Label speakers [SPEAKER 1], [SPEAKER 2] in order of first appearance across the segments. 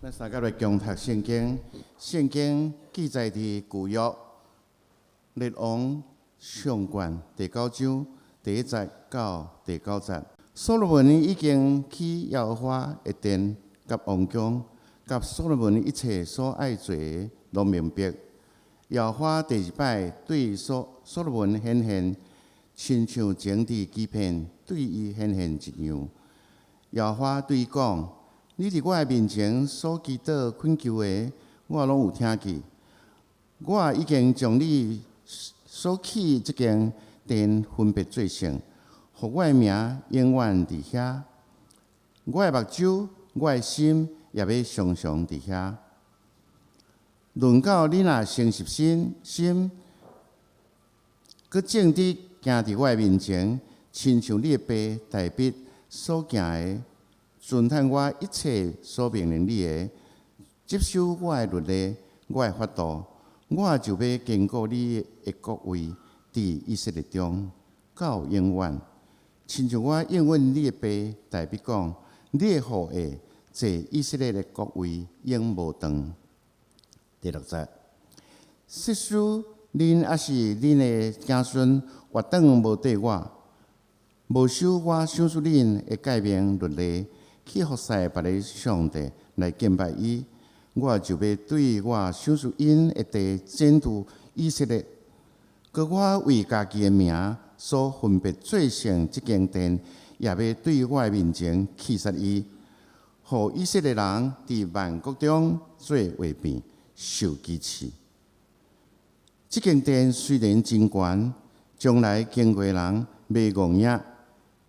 [SPEAKER 1] 咱三個來共讀聖經，聖經記載佇舊約列王上卷第九章第一節到第九節。所羅門已經起耶和華的殿佮王宮，佮所羅門一切所愛做的攏明白。耶和華第二擺對所羅門顯現，親像前佇基遍對伊顯現一樣。耶和華對伊講：你佇我的面前所祈禱懇求的，我攏有聽見。我已經將你所起這間殿分別做聖，予我的名永遠佇遐。我的目睭，我的心也欲常常佇遐。論到你若誠實心心，閣正直行佇我的面前，親像你的爸大衛所行的，遵行我一切所命令你的，執守我的律例、我的法度，我就欲堅固你的國位佇以色列中，到永遠。親像我應允你的爸大衛講，你的後裔坐以色列的國位永無斷。第六節，即使恁抑是恁的子孫越轉無綴我，無守我賞賜恁的誡命律例，去服侍別个上帝來敬拜伊，我就欲對我賞賜𪜶的地剪除以色列。閣我為家己的名所分別做聖這間殿，也欲對我的面前棄殺伊，予以色列人佇萬國中做話柄，受譏刺。這間殿雖然真懸，將來經過人欲戇影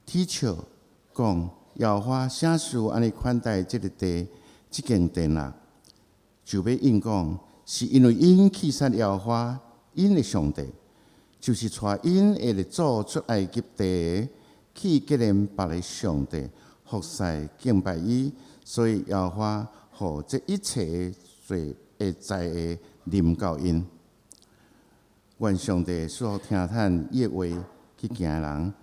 [SPEAKER 1] 恥笑，講耶和華啥事按呢款待這个地、這間殿啊？就欲應講，是因為𪜶棄殺耶和華𪜶的上帝，就是帶𪜶的列祖出埃及地的，去結連別个上帝，服侍敬拜伊，所以耶和華予這一切的罪的災禍臨到𪜶。願上帝賜福聽趁伊的話去行的人。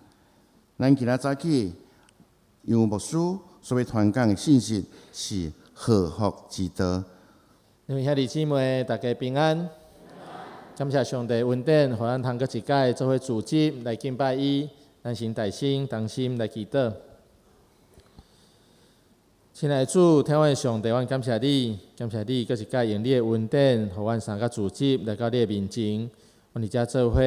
[SPEAKER 1] 咱今仔早起楊牧師所欲傳講的信息是禍福之道。
[SPEAKER 2] 兩位兄弟姊妹，大家平安。感謝上帝恩典，予咱通閣一擺做伙組織來敬拜伊。咱先大聲同心來祈禱。親愛的主，天父上帝，阮感謝你，感謝你閣一擺用你的恩典，予阮三個組織來到你的面前。阮佇遮做伙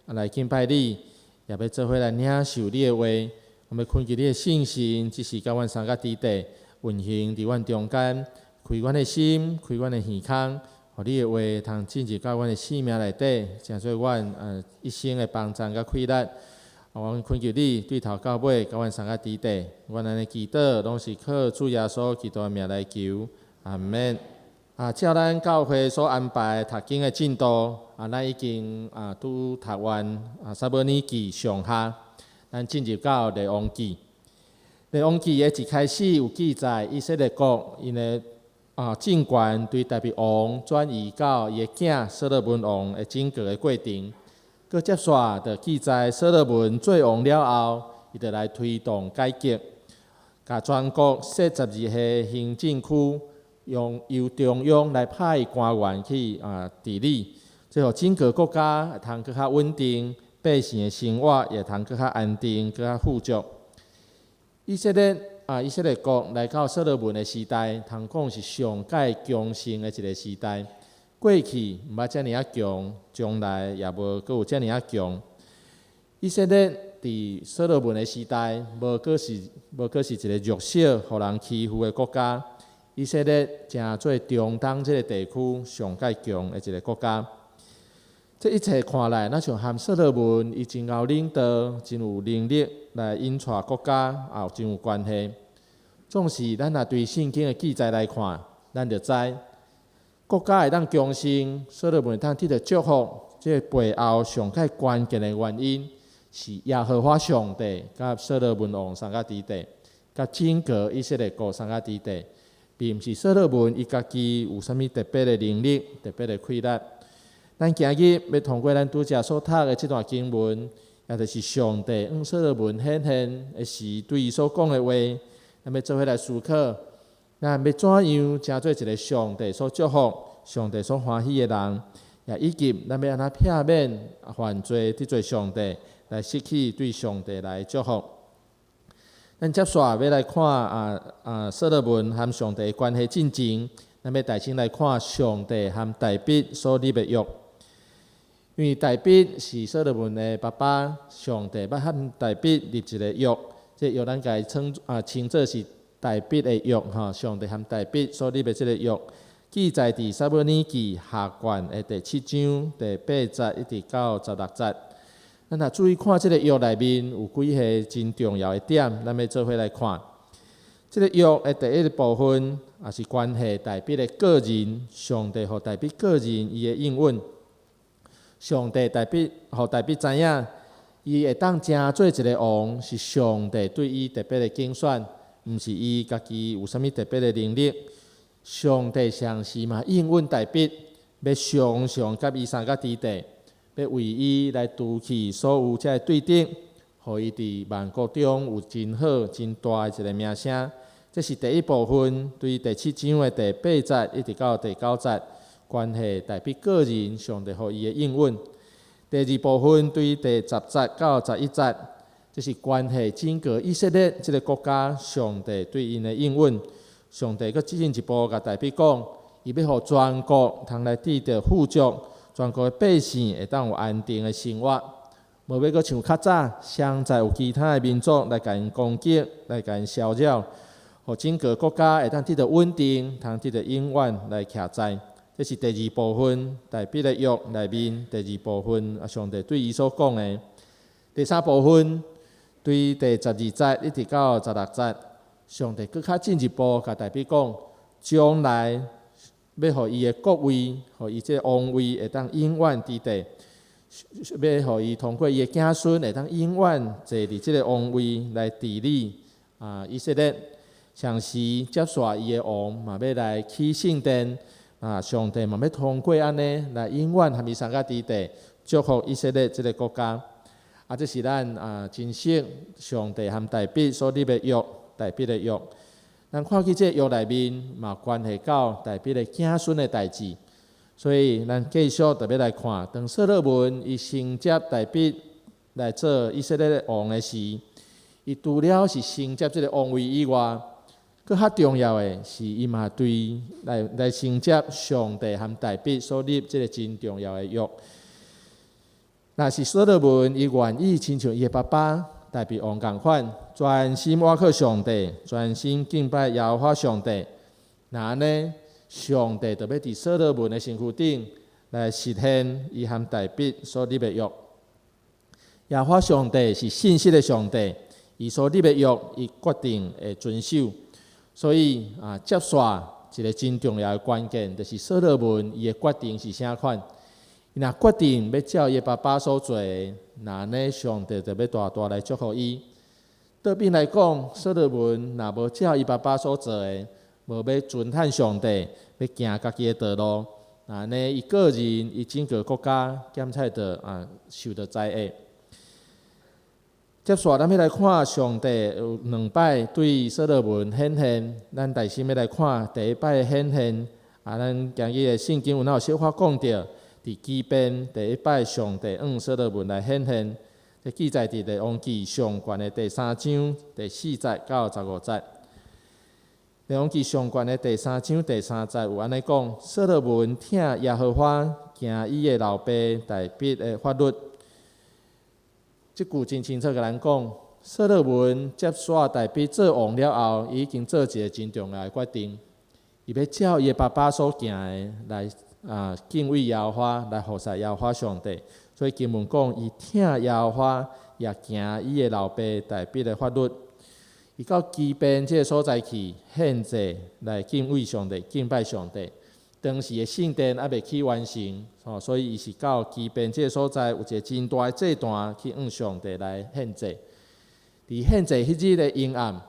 [SPEAKER 2] 來敬拜你，也欲做伙來領受你的話。我們懇求你的聖神，這時佮阮三個佇地運行佇阮中間，開阮的心，開阮的耳孔，予你的話通進入到阮的生命內底，成做阮一生的幫贊佮氣力。阮懇求你對頭到尾，佮阮三個佇地，阮按呢祈禱，攏是靠主耶穌基督的名來求，阿門。照咱教會所安排讀經的進度，咱已經拄讀完撒母耳記上下，咱進入到列王紀。列王紀的一開始有記載，以色列國𪜶的政權對大衛王轉移到伊的囝所羅門王的整個的過程。閣接續就記載所羅門做王了後，伊就來推動改革，共全國設十二個行政區，用由中央來派官員去治理，這予整個國家會通閣較穩定，百姓的生活也通閣較安定、閣較富足。以色列國來到所羅門的時代，通講是上蓋強盛的一个時代。過去毋捌遮爾仔強，將來也無閣有遮爾仔強。以色列佇所羅門的時代，無閣是一个弱小、予人欺負的國家。以色列成做中東這个地區上蓋強的一个國家。這一切看來，若像和所羅門伊真𠢕領導，真有能力來引帶國家，也有真有關係。總是咱若對聖經的記載來看，咱就知國家會當強盛，所羅門會當得著祝福，這個背後上蓋關鍵的原因是耶和華上帝佮所羅門王相佮佇地，佮整個以色列國相佮佇地，並毋是所羅門伊家己有啥物特別的能力、特別的氣力。咱今日欲通過咱拄才所讀的這段經文，也就是上帝向所羅門顯現的時對伊所講的話，咱欲做伙來思考，咱欲怎樣成做一个上帝所祝福、上帝所歡喜的人？也以及咱欲按怎避免犯罪得罪上帝，來失去對上帝來祝福。咱接紲欲來看所羅門和上帝關係進前，咱欲代先來看上帝和大衛所立的約。因為大衛是所羅門的爸爸，上帝欲和大衛立一个約，這約咱共稱做是大衛的約吼。上帝和大衛所立的這个約，記載佇撒母耳記下卷的第七章第八節一直到十六節。咱若注意看這个約內面有幾个真重要的點，咱欲做伙來看。這个約的第一个部分，也是關係大衛的個人，上帝予大衛個人伊的應允。上帝大衛，予大衛知影，伊會當成做一个王，是上帝對伊特別的揀選，毋是伊家己有啥物特別的能力。上帝同時嘛應允大衛，欲常常佮伊相佮佇地，欲為伊來除去所有這个對敵，予伊佇萬國中有真好、真大的一个名聲。這是第一部分，對第七章的第八節一直到第九節，關係大衛個人上帝予伊的應允。第二部分對第十節到十一節，這是關係整個以色列這个國家上帝對𪜶的應允。上帝閣進一步共大衛講，伊欲予全國通來得著富足，全國的百姓會當有安定的生活，無欲閣像較早，常在有其他的民族來共𪜶攻擊，來共𪜶騷擾，予整個國家會當得著穩定，通得著永遠來徛在。這是第二部分，大衛的約內面第二部分，上帝對伊所講的。第三部分，對第十二節一直到十六節，上帝閣較進一步共大衛講，將來欲予伊的國位，予伊這个王位會當永遠佇地，欲予伊通過伊的子孫會當永遠坐佇這个王位來治理以色列。同時接續伊的王嘛欲來起聖殿，上帝嘛欲通過按呢來永遠和伊相佮佇地，祝福以色列這个國家。這是咱真實上帝和大衛所立的約，大衛的約。咱看見這个約內面嘛，關係到大衛的子孫的代誌，所以咱繼續特別來看，當所羅門伊承接大衛來做以色列的王的時，伊除了是承接這个王位以外，閣較重要的是，伊嘛對來承接上帝和大衛所立這个真重要的約。若是所羅門伊願意親像伊的爸爸大衛王仝款，專心倚靠上帝，專心敬拜耶和華上帝，那按呢，上帝就欲佇所羅門的身軀頂來實現伊和大衛所立的約。耶和華上帝是信實的上帝，伊所立的約，伊決定會遵守。所以接紲一个真重要的關鍵，就是所羅門伊的決定是啥款。伊若決定欲照伊的爸爸所做的，那按呢上帝就欲大大來祝福伊。倒轉來講，所羅門若無照伊爸爸所做的，無欲尊敬上帝，欲行家己的道路，那按呢伊個人、伊整個國家，檢採著受著災厄。接紲，咱欲來看上帝有兩擺對所羅門顯現，咱代先欲來看第一擺的顯現。咱今日的聖經有哪有小可講著？佇基遍第一擺上帝向所羅門來顯現，這記載佇列王紀上卷的第三章第四節到十五節。列王紀上卷的第三章第三節有按呢講：所羅門疼耶和華，行伊的老爸大衛的法律。這句真清楚共咱講，所羅門接續大衛做王了後，伊已經做一个真重要的決定，伊欲照伊的爸爸所行的來敬畏耶和華，來服侍耶和華上帝。所以經文講，伊疼耶和華，也行伊的老爸大衛的法律。伊到基遍這个所在去獻祭，來敬畏上帝、敬拜上帝。當時的聖殿猶未起完成，所以伊是到基遍這个所在有一个真大的祭壇去向上帝來獻祭。佇獻祭彼日的昏暗，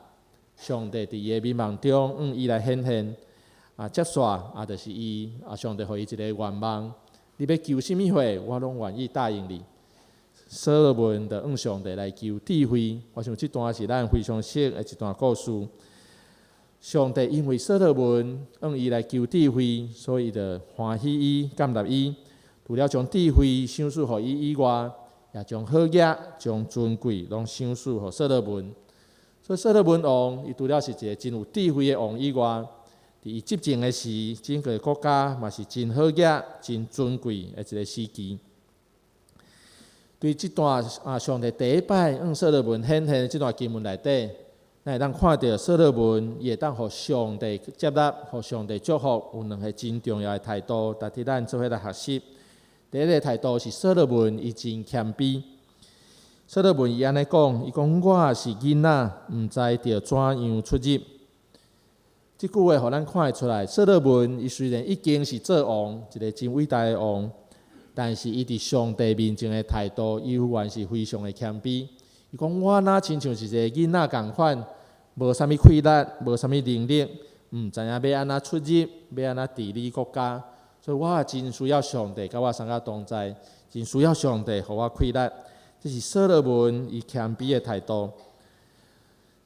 [SPEAKER 2] 上帝佇伊的美夢中向伊來顯現。接紲就是伊上帝予伊一个願望，你欲求啥物貨，我攏願意答應你。所羅門就向上帝來求智慧，我想這段是咱非常熟的一段故事。上帝因為所羅門向伊來求智慧，所以伊就歡喜伊、感納伊。除了將智慧賞賜予伊以外，也將好額、將尊貴攏賞賜予所羅門。所以所羅門王，伊除了是一個真有智慧的王以外，佇伊執政的時，整個國家嘛是真好額、真尊貴的一個時期。對這段啊，上帝第一擺向所羅門顯現這段經文內底，咱會當看著所羅門，伊會當予上帝接納，予上帝祝福，有兩个真重要的態度，值得咱做伙來學習。第一个態度是所羅門伊真謙卑。所羅門伊按呢講，伊講我是囡仔，毋知著怎樣出入。這句話予咱看會出來，所羅門伊雖然已經是做王，一个真偉大的王，但是伊佇上帝面前的態度，伊猶原是非常的謙卑。伊講我若親像是一個囡仔仝款，無啥物氣力，無啥物能力，毋知影欲按怎出入，欲按怎治理國家，所以我真需要上帝佮我相佮同在，真需要上帝予我氣力。這是所羅門伊謙卑的態度。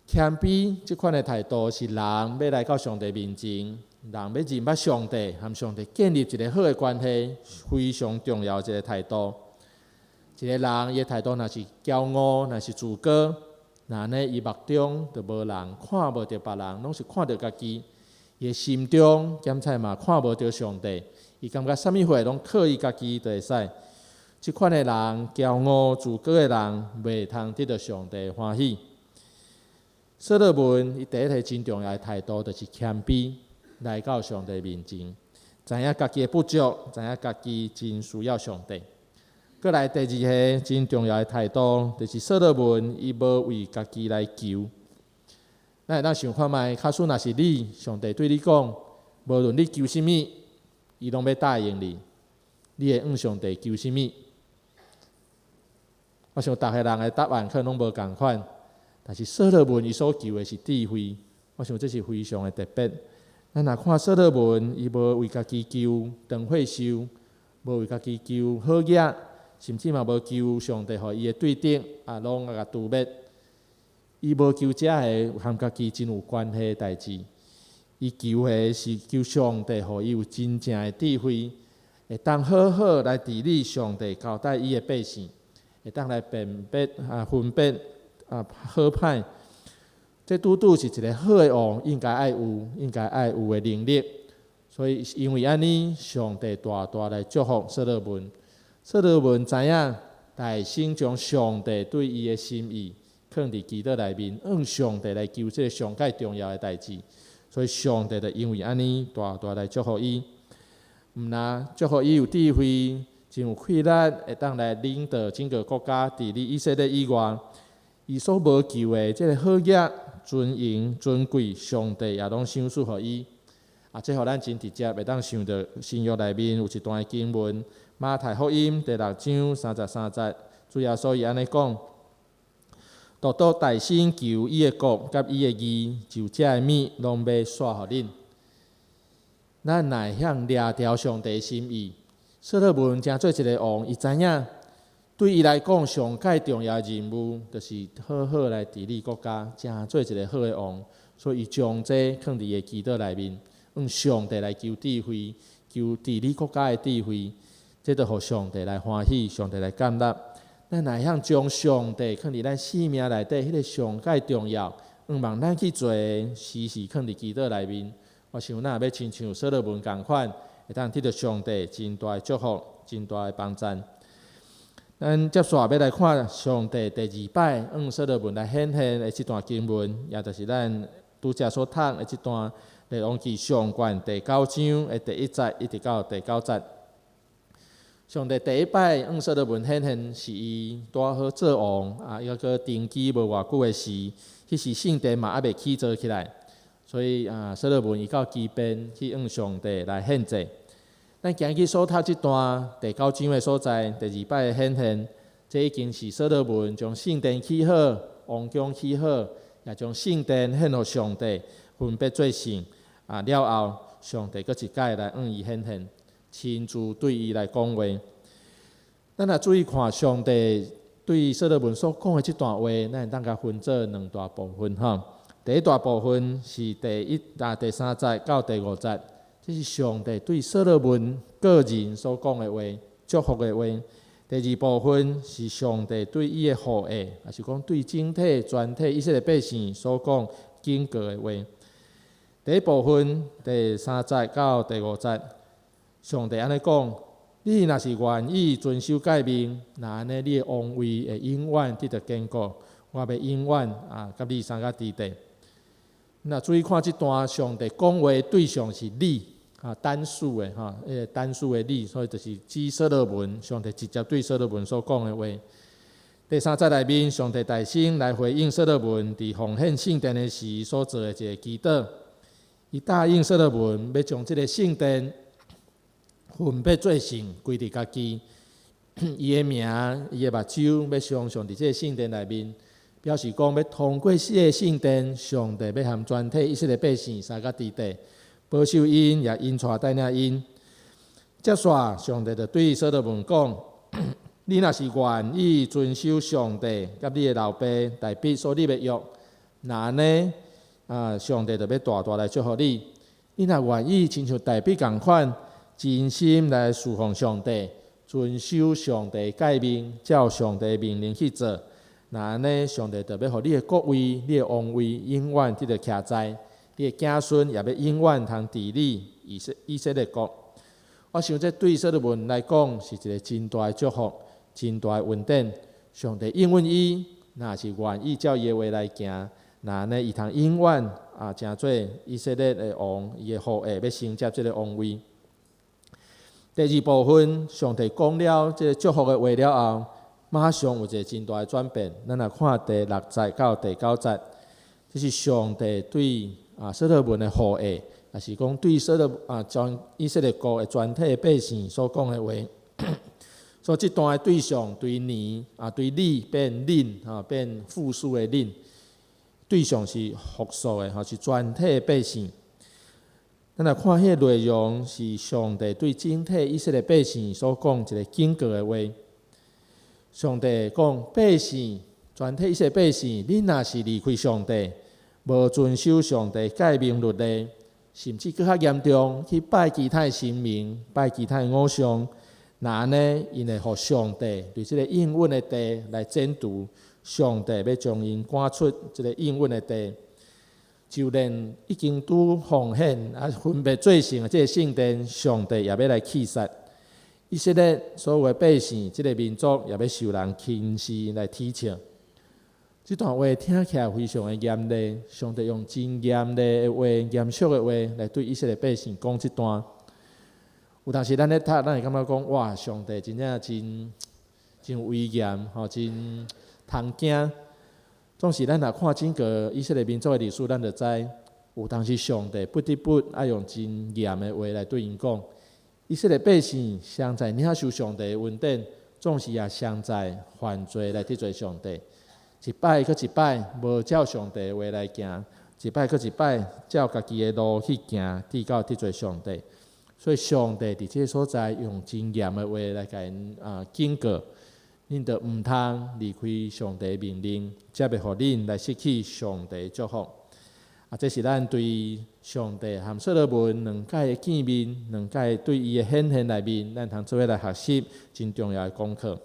[SPEAKER 2] 謙卑這款的態度是人欲來到上帝面前，人欲認捌上帝，和上帝建立一个好的關係，非常重要的一个態度。一个人伊的態度若是驕傲，若是自高，那按呢伊目中就無人，看無著別人，攏是看著家己。伊的心中檢採嘛看無著上帝，伊感覺啥物貨攏靠伊家己就會使。這款的人，驕傲自高的人，袂通得著上帝歡喜。所羅門伊第一个真重要的態度，就是謙卑來到上帝面前，知影家己的不足，知影家己真需要上帝。閣來第二个真重要的態度，就是所羅門伊無為家己來求。咱會當想看覓，假使若是你，上帝對你講，無論你求啥物，伊攏欲答應你，你會向上帝求啥物？我想逐个人的答案可能攏無仝款，但是所羅門伊所求的是智慧，我想這是非常的特別。咱若看所羅門，伊無為家己求長歲壽，無為家己求好額，甚至嘛無求上帝予伊的對敵啊，攏共誅滅。伊無求這个和家己真有關係的代誌，伊求的是求上帝予伊有真正的智慧，會當好好來治理上帝交代伊的百姓，會當來辨別啊分別啊好歹。這拄拄是一个好的王應該愛有、應該愛有的能力。所以因為按呢，上帝大大來祝福所羅門。所羅門知影，但先將上帝對伊的心意囥佇祈禱內面，向上帝來求這个上蓋重要的代誌。所以上帝就因為按呢，大大來祝福伊。毋但祝福伊有智慧，真有氣力，會當來領導整个國家治理以色列以外，伊所無求的這个好額、尊榮、尊貴，上帝也攏賞賜予伊。啊，這予咱真直接會當想著新約內面有一段的經文，馬太福音第六章三十三節，主耶穌伊按呢講：獨獨大先求伊的國佮伊的義，就這个物攏欲紲予恁。咱若會曉掠著上帝心意，所羅門成做一个王，伊知影對伊來講上蓋重要的任務，就是好好來治理國家，成做一个好的王。所以伊將這囥佇伊的祈禱內面，向上帝來求智慧，求治理國家的智慧，這就予上帝來歡喜，上帝來感納。咱若會曉將上帝囥佇咱生命內底，彼个上蓋重要，向望咱去做的，時時囥佇祈禱內面。我想咱若欲親像所羅門仝款，會當得著上帝真大的祝福，真大的幫贊。咱接紲欲來看上帝第二擺向所羅門來顯現的這段經文，也就是咱拄才所讀的這段《列王紀上卷》第九章的第一節一直到第九節。上帝第一擺向所羅門顯現，是伊拄好做王啊，猶閣登基無偌久的時，彼時聖殿嘛猶未起造起來，所以啊，所羅門伊到基遍去向上帝來獻祭。咱今日所讀這段第九章的所在，第二擺的顯現，這已經是所羅門將聖殿起好，王宮起好，也將聖殿獻予上帝，分別做聖啊了後，上帝閣一擺來向伊顯現，親自對伊來講話。咱若注意看上帝對所羅門所講的這段話，咱會當共分做兩大部分吼。第一大部分是第一啊第三節到第五節，這是上帝對所羅門個人所講的話，祝福的話。第二部分是上帝對伊的後裔，也是講對整體全體以色列百姓所講警告的話。第一部分第三節到第五節，上帝按呢講：你若是願意遵守誡命，那按呢你的王位會永遠得著堅固，我欲永遠啊，佮你相佮佇地。若注意看這段，上帝講話對象是你啊，單數的哈，彼个單數的你，所以就是指所羅門，上帝直接對所羅門所講的話。第三節內面，上帝大聲來回應所羅門佇奉獻聖殿的時所做的一個祈禱。伊答應所羅門欲將這个聖殿分別做聖，歸佇家己。伊的名，伊的目睭欲常常佇這个聖殿內面，表示講欲通過這个聖殿，上帝欲和全體以色列百姓相佮佇地，保守𪜶，也引帶帶領𪜶。接續，上帝就對所羅門講：你若是願意遵守上帝佮你的老爸大衛所立的約，那按呢啊，上帝就欲大大來祝福你。你若願意親像大衛仝款，真心來侍奉上帝，遵守上帝誡命，照上帝命令去做，那按呢，上帝就欲予你的國位、你的王位永遠得著徛在，你的子孫也欲永遠通治理以色列國。我想這對所羅門來講是一個真大的祝福，真大的恩典。上帝應允伊，若是願意照伊的話來行，那按呢伊通永遠啊，成做以色列的王，伊的後裔欲承接這个王位。第二部分，上帝講了這个祝福的話了後，馬上有一个真大的轉變。咱來看第六節到第九節，這是上帝對啊所羅門的後裔，也是講對所羅啊全以色列國的全體百姓所講的話。所以這段的對象對你啊，對你變恁啊，變複數的恁，對象是複數的，吼，是全體百姓。咱來看彼个內容，是上帝對整體以色列百姓所講一个警告的話。上帝講：百姓，全體以色列百姓，恁若是離開上帝，無遵守上帝誡命律例，甚至閣較嚴重，去拜其他的神明、拜其他的偶像，那按呢，𪜶會予上帝佇這个應允的地來剪除，上帝欲將𪜶趕出這个應允的地。就連已經拄奉獻啊分別做聖的這个聖殿，上帝也欲來棄殺。以色列所有的百姓，這个民族也欲受人輕視來恥笑。這段話聽起來非常的嚴厲，上帝用真嚴厲的話、嚴肅的話來對以色列百姓講這段。有當時咱咧讀，咱會感覺講哇，上帝真正真真威嚴，吼，真通驚。總是咱若看整個以色列民族的歷史，咱就知有當時上帝不得不愛用真嚴的話來對𪜶講。以色列百姓常在領受上帝的恩典，總是也常在犯罪來得罪上帝。一擺閣一擺，無照上帝的話來行；一擺閣一擺，照家己的路去行，直到得罪上帝。所以上帝佇這个所在用真嚴的話來共𪜶啊警告。恁著毋通離開上帝命令，才袂予恁來失去上帝祝福。啊，這是咱對上帝和所羅門兩擺的見面，兩擺對伊的顯現內面，咱通做伙來學習真重要的功課。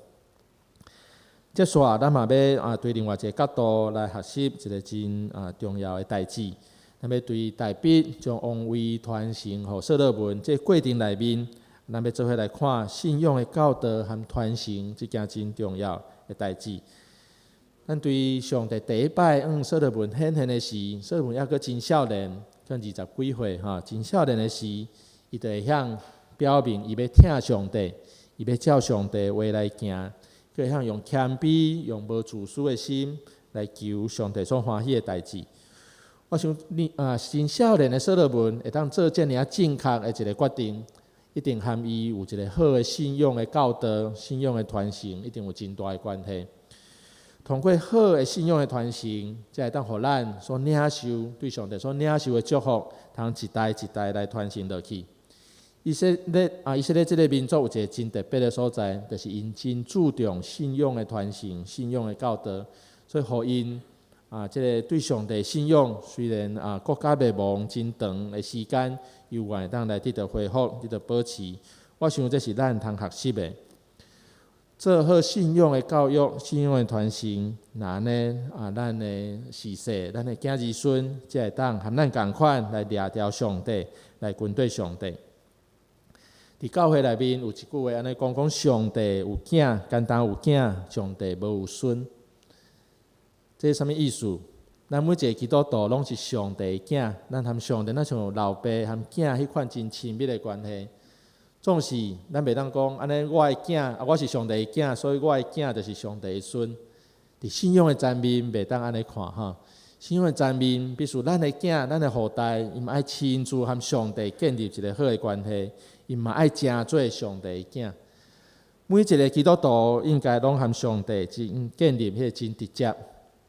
[SPEAKER 2] 接續咱嘛欲啊，對另外一个角度來學習一个真啊重要的代誌。咱欲對大衛將王位傳承予所羅門這个過程內面，咱欲做伙來看信仰的教導和傳承這件真重要的代誌。咱對上帝第一擺向所羅門顯現的時，所羅門猶閣真少年，才二十幾歲吼，真少年的時，伊就會曉表明伊欲疼上帝，伊欲照上帝話來行，閣會曉用謙卑、用無自私的心來求上帝所歡喜的代誌。我想你啊，真少年的所羅門會當做遮爾仔正確的一个決定，一定和伊有一个好的信仰的教導、信仰的傳承，一定有真大的關係。通過好的信仰的傳承，才會當予咱所領受對上帝所領受的祝福，通一代一代來傳承落去。以色列啊，以色列這个民族有一个真特別的所在，就是𪜶真注重信仰的傳承、信仰的教導，所以予𪜶 啊，這个對上帝信仰，雖然啊國家滅亡真長的時間，猶原會當來得著恢復，得著保持。我想這是咱通學習的。做好信仰的教育，信仰的傳承，若按呢啊，咱的子嗣，咱的囝兒孫，才會當和咱仝款來掠著上帝，來跟綴上帝。佇教會內面有一句話按呢講，講上帝有囝，干焦有囝，上帝無有孫。這是啥物意思？咱每一个基督徒攏是上帝的囝，咱和上帝若像老爸和囝彼款真親密的關係。總是咱袂當講，按呢我的囝，啊我是上帝的囝，所以我的囝就是上帝的孫。佇信仰的層面袂當按呢看吼，信仰的層面必須咱的囝、咱的後代，伊嘛愛親自和上帝建立一个好的關係，伊嘛愛成做上帝的囝。每一个基督徒應該攏和上帝真建立彼个真直接、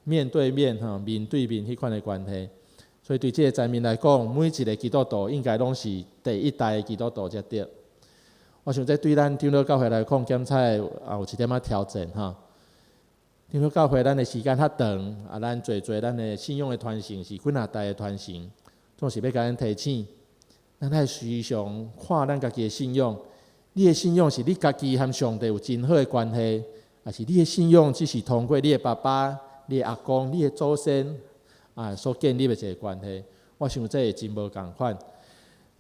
[SPEAKER 2] 面對面吼、面對面彼款的關係。所以對這个層面來講，每一个基督徒應該攏是第一代的基督徒才對。我想這對咱長老教會來講，檢採也有一點仔挑戰吼。長老教會咱的時間較長，啊，咱濟濟咱的信仰的傳承是幾若代的傳承，總是欲共咱提醒，咱愛時常看咱家己的信仰。你的信仰是你家己和上帝有真好的關係，抑是你的信仰只是通過你的爸爸、你的阿公、你的祖先啊所建立的一个關係？我想這會真無仝款。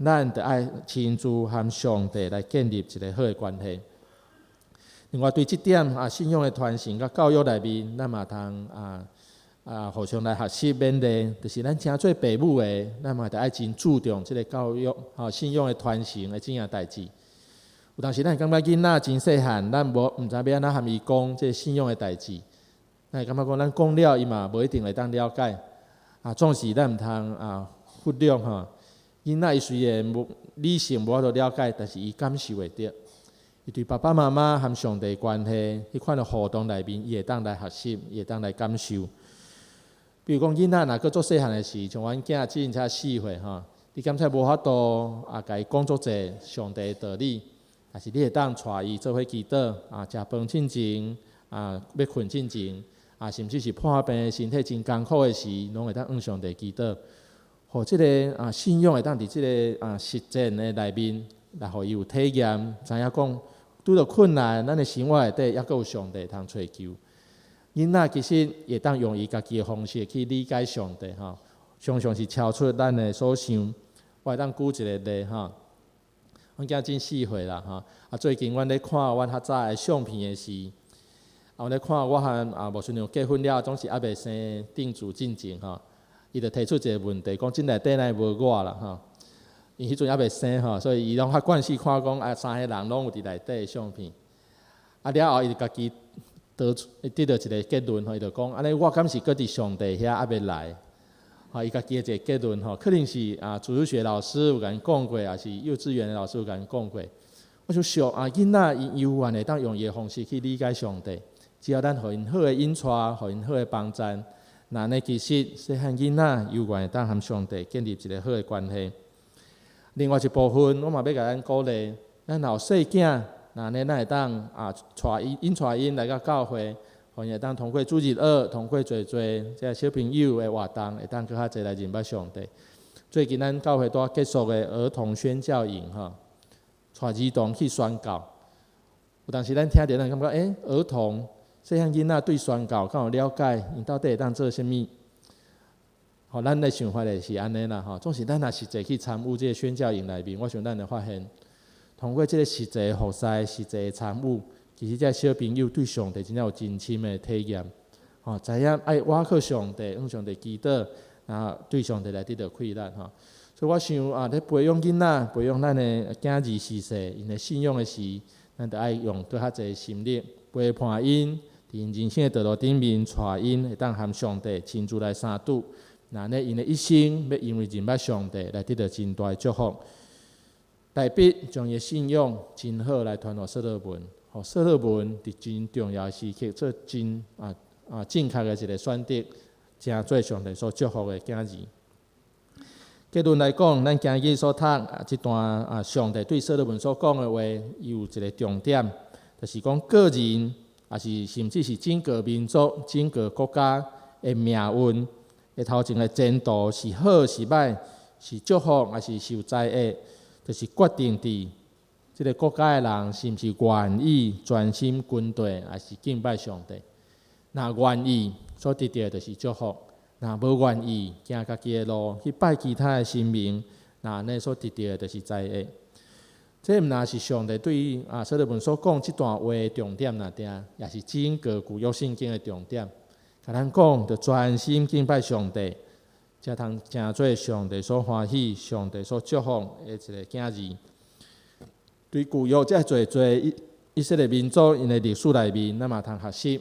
[SPEAKER 2] 咱著愛親自和上帝來建立一个好的關係。另外，對這點啊，信仰的傳承佮教育內面，咱嘛通啊啊互相來學習勉勵，就是咱成做爸母的，咱嘛著愛真注重這个教育吼信仰的傳承的這件代誌。有當時咱會感覺囡仔真細漢，咱無毋知欲按怎和伊講這个信仰的代誌，咱會感覺講咱講了，伊嘛無一定會當了解。啊，總是咱毋通啊忽略吼。囡仔伊雖然無理性無法度了解，但是伊感受會著。伊對爸爸媽媽和上帝關係彼款的互動內面，伊會當來學習，伊會當來感受。比如講，囡仔若閣足細漢的時，像阮囝之前才4歲吼，你感覺無法度啊，共伊講足濟上帝的道理，但是你會當帶伊做伙祈禱啊，食飯進前啊，欲睏進前啊，甚至是破病身體真艱苦的時，攏會當向上帝祈禱。予這个啊信仰會當佇這个啊實踐的內面，來予伊有體驗，知影講拄著困難，咱的生活內底猶閣有上帝通揣求。囡仔其實會當用伊家己的方式去理解上帝吼，常常是超出咱的所想。我會當舉一个例吼，阮囝真四歲啦吼，啊最近阮咧看阮較早的相片的時，啊阮咧看我和啊牧師娘結婚了，總是猶未生定主進前吼。伊就提出一个問題，講這內底哪會無我啦吼？因彼陣猶未生吼，所以伊攏較慣勢看講啊，三个人攏有佇內底的相片。啊了後，伊就家己得出得著一个結論吼，伊就講按呢，我敢是閣佇上帝遐猶未來？吼，伊家己的一个結論吼，可能是啊，主日學老師有共𪜶講過，抑是幼稚園的老師有共𪜶講過。我就想啊，囡仔𪜶猶原會當用伊的方式去理解上帝，只要咱予𪜶好的引帶，予𪜶好的幫贊。若按呢其實細漢囡仔猶原會當和上帝建立一个好的關係。另外一部分，我嘛欲共咱鼓勵，咱若有細囝，若按呢咱會當啊帶𪜶引帶𪜶來到教會，予𪜶會當通過主日學，通過濟濟這小朋友的活動，會當閣較濟來認捌上帝。最近咱教會拄仔結束的兒童宣教營吼，帶兒童去宣教。有當時咱聽著，咱感覺，欸，兒童。細漢囡仔對宣教敢有了解？𪜶到底會當做啥物？吼，咱的想法就是按呢啦，吼。總是咱若實際去參與這个宣教營內面，我想咱會發現，通過這个實際的服侍、實際的參與，其實這小朋友對上帝真正有真深的體驗，吼，知影愛倚靠上帝，向上帝祈禱，然後對上帝來得著氣力，吼。所以我想啊，咧培養囡仔、培養咱的囝兒時勢，𪜶的信仰的時，咱著愛用閣較濟心力陪伴𪜶。佇人生的道路頂面，帶𪜶會當和上帝親自來相拄，若按呢𪜶的一生欲因為認捌上帝來得著真大的祝福。大衛將伊的信仰真好來傳予所羅門，予所羅門佇真重要的時刻做真啊啊正確的一个選擇，成做上帝所祝福的囝兒。結論來講，咱今日所讀啊這段啊上帝對所羅門所講的話，伊有一个重點，就是講個人。抑是甚至是整个民族、整个國家，的命運，的頭前的前途是好是䆀，是祝福抑是受災厄，就是決定佇這个國家的人是毋是願意專心跟隨，抑是敬拜上帝。若願意，所得著的就是祝福；若無願意，行家己的路去拜其他的神明，那按呢所得著的就是災厄。這毋但是上帝對於所羅門所講這段話的重點爾爾，也是整個舊約聖經的重點。共咱講，著專心敬拜上帝，才通成做上帝所歡喜、上帝所祝福的一个囝兒。對舊約遮濟濟以色列民族𪜶的歷史內面，咱嘛通學習。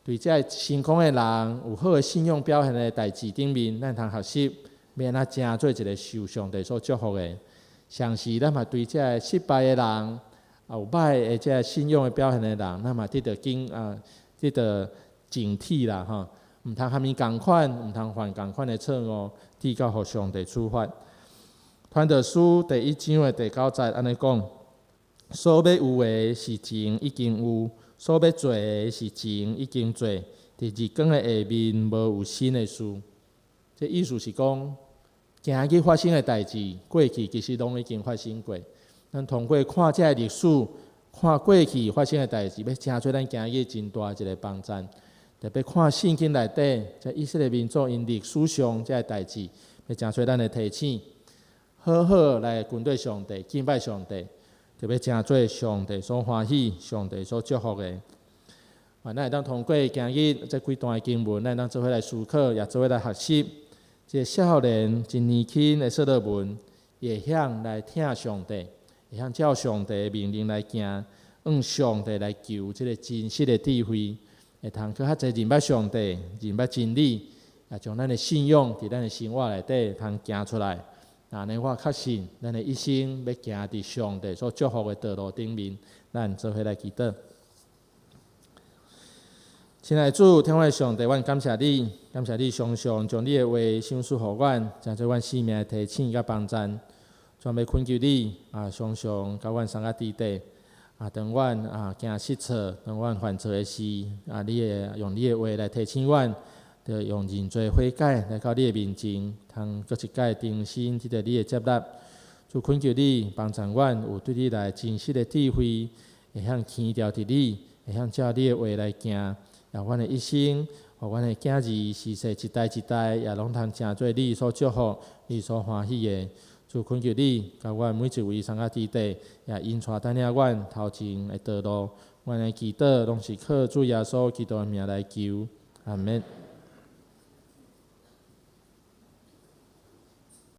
[SPEAKER 2] 對這个成功的人有好的信仰表現的代誌頂面，咱通學習欲按怎成做一个受上帝所祝福的。同時，咱嘛對這个失敗的人，有䆀的這个信仰的表現的人，咱嘛得著警啊，得著警惕啦吼，毋通和𪜶仝款，毋通犯仝款的錯誤，直到予上帝處罰。傳道書第一章的第九節按呢講：所欲有的事情已經有，所欲做的事情已經做，佇日光的下面無有新的事。這意思是講，今日發生的代誌，過去其實攏已經發生過。咱通過看這个歷史，看過去發生的代誌，欲成做咱今日真大一个幫贊。特別看聖經內底，這以色列民族𪜶歷史上這个代誌，欲成做咱的提醒，好好來跟隨上帝，敬拜上帝，就欲成做上帝所歡喜、上帝所祝福的。啊，咱會當通過今日這幾段的經文，咱會當做伙來思考，也做伙來學習。這个少年真年輕的所羅門，伊會曉來聽上帝，會曉照上帝的命令來行，向上帝來求這个真實的智慧，會通閣較濟認捌上帝，認捌真理，也將咱的信仰佇咱的生活內底通行出來。按呢，我確信，咱的一生欲行佇上帝所祝福的道路頂面，咱做伙來祈禱。親愛的主，天父上帝，阮感謝你，感謝你常常將你的話賞賜予阮，成做阮生命的提醒佮幫贊。專欲懇求你啊，常常共阮相佮佇底啊，當阮行失錯，當阮犯錯的時啊，你會用你的話來提醒阮，著用認罪悔改來到你的面前，通閣一擺重新得著你的接納。主懇求你幫助阮有對你來真實的智慧，會曉牽著佇你，會曉照你的話來行。讓阮的一生，予阮的囝兒，世世一代一代，也攏通成做你所祝福、你所歡喜的。主懇求你，共阮每一位相佮佇底，也引帶帶領阮頭前的道路。阮的祈禱攏是靠主耶穌基督的名來求，阿門。